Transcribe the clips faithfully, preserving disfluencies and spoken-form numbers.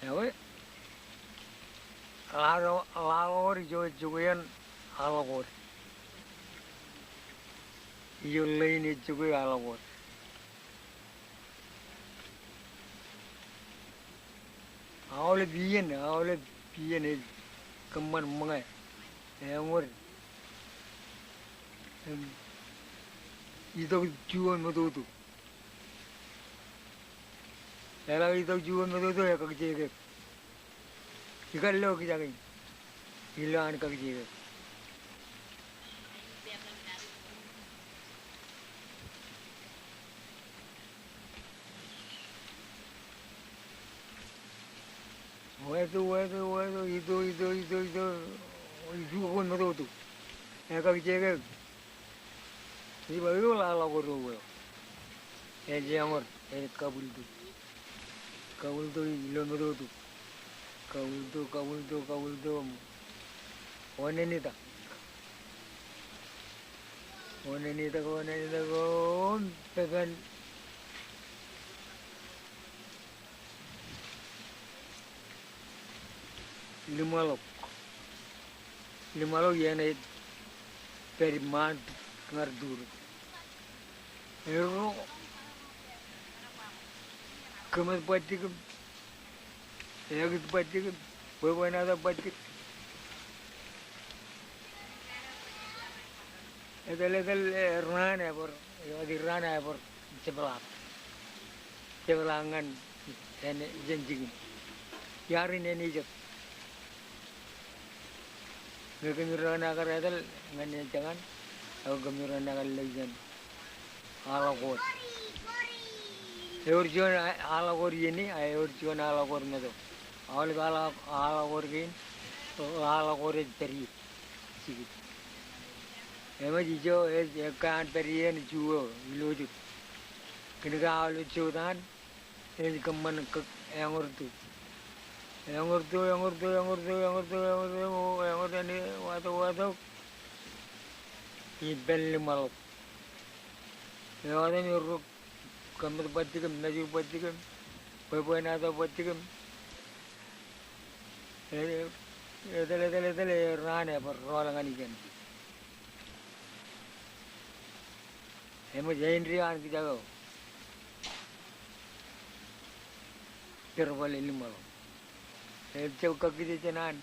Ewe, Ḷaḷọk, Ḷaḷọk eo ijo ej jokwe an Aḷọk eo. Ijo ḷein ej jokwe Aḷọk eo. Aolep iien, aolep iien ej kōṃṃan ṃōñā, eñood, im itok juon metoto. Eḷak itok juon metoto, ekakijekek. Ikar lo kijak in. Ilo an kakijekek. Weto, weto, weto, ito, ito, ito, ito, ito, juon metoto. Ekakijekek. Ij ba, ewi Ḷaḷọk eo eo? Ej eñood, ej kabwiltok. Kabwiltok ilo metoto. Kabwiltok, kabwiltok, kabwiltok. Onenetak. Onenetak, onenetak, o, pepen. Liṃaḷọk. Liṃaḷọk iien ej pād iṃaan ñan turū. Erro, kōmāt bajjek im, ekit bajjek im, bwebwenato bajjek. Etal, etal, e, raan ebar, ewōr raan ebar jepḷaak. Jepḷaak ñan, en, ijeṇ jikin. Iaar in āne jet. Ñe kōmij rōṇaak kar etal ñan ejjañin, ak kōmij rōṇaak kar lo ijeṇ. Aḷọk eo. Ewōr juon a-, Aḷọk eo iien, a ewōr juon Aḷọk eo meto. Aolep Aḷọk, Aḷọk eo kein, Aḷọk eo ej pād ie. Jikin. Eṃōj ijo, ej, ekkā an pād ie en ju eo, ilo jet. Kōnke aolep jota an, ej kōṃṃan kōk eñoorto. Eñoorto, eñoorto, eñoorto, eñoorto, eñoorto, eñoorto, āne, watok, watok. Ippān liṃaḷọk. Ewōr im erro kōmāt bajjek im, mejur bajjek im, bwebwenato bajjek im. E, etal, etal, etal, e, raan ebar rọọl ñan ijeṇ. Eṃōj āindeeo an kijak eo. Jerbal e liṃaḷọk. Ejab kakkije jān an.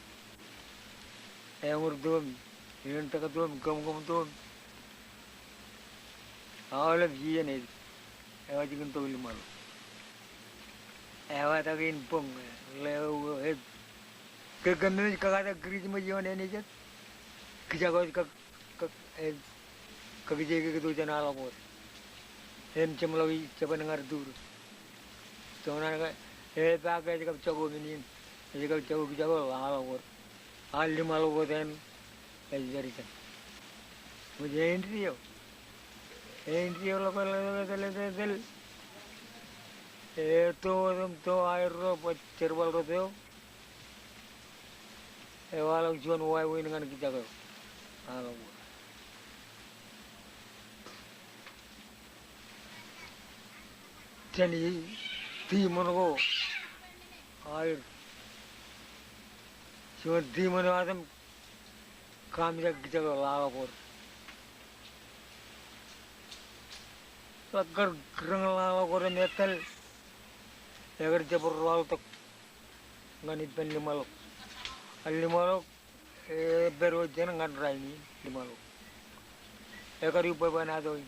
Eñoorto im, eñtakto im, kōmkōmto im. Aolep iien ej, ewōr jikin tok liṃaḷọk. Ewatak in boñ, ḷeo, ej. Ke kōmij kakatak Kūrijṃōj ioon āne jet. Kijak eo ej kak kak, e, kakijekek tok jān Aḷọk eo. Im jeṃḷọk ijebōd ñan turū. Joñan ke, epaak ej kab jako men in. Ej kab jako kijak eo Aḷọk eo. A liṃaḷọk eo en, ej pād ijeṇ. Eṃōj āindeeo. Āindeeo ḷọk, ḷọk, ḷọk, ḷọk, ḷọk. Eto, eto, eto, aerro, bwe jerbal rot eo. Ewaḷọk juon wāween ñan kijak eo. Aḷọk eo. Jān i, tiṃoṇ ko. Aer. Juon tiṃoṇ eo atem. Kaamijak kijak eo Ḷaḷọk eo. Ḷak kar kūrōñ Ḷaḷọk eo im etal. Ekar jab rọọl tok. Ñan ippān liṃaḷọk. An liṃaḷọk, e, pād wōt jān ñan rainin liṃaḷọk. Ekar ippān bwebwenato in.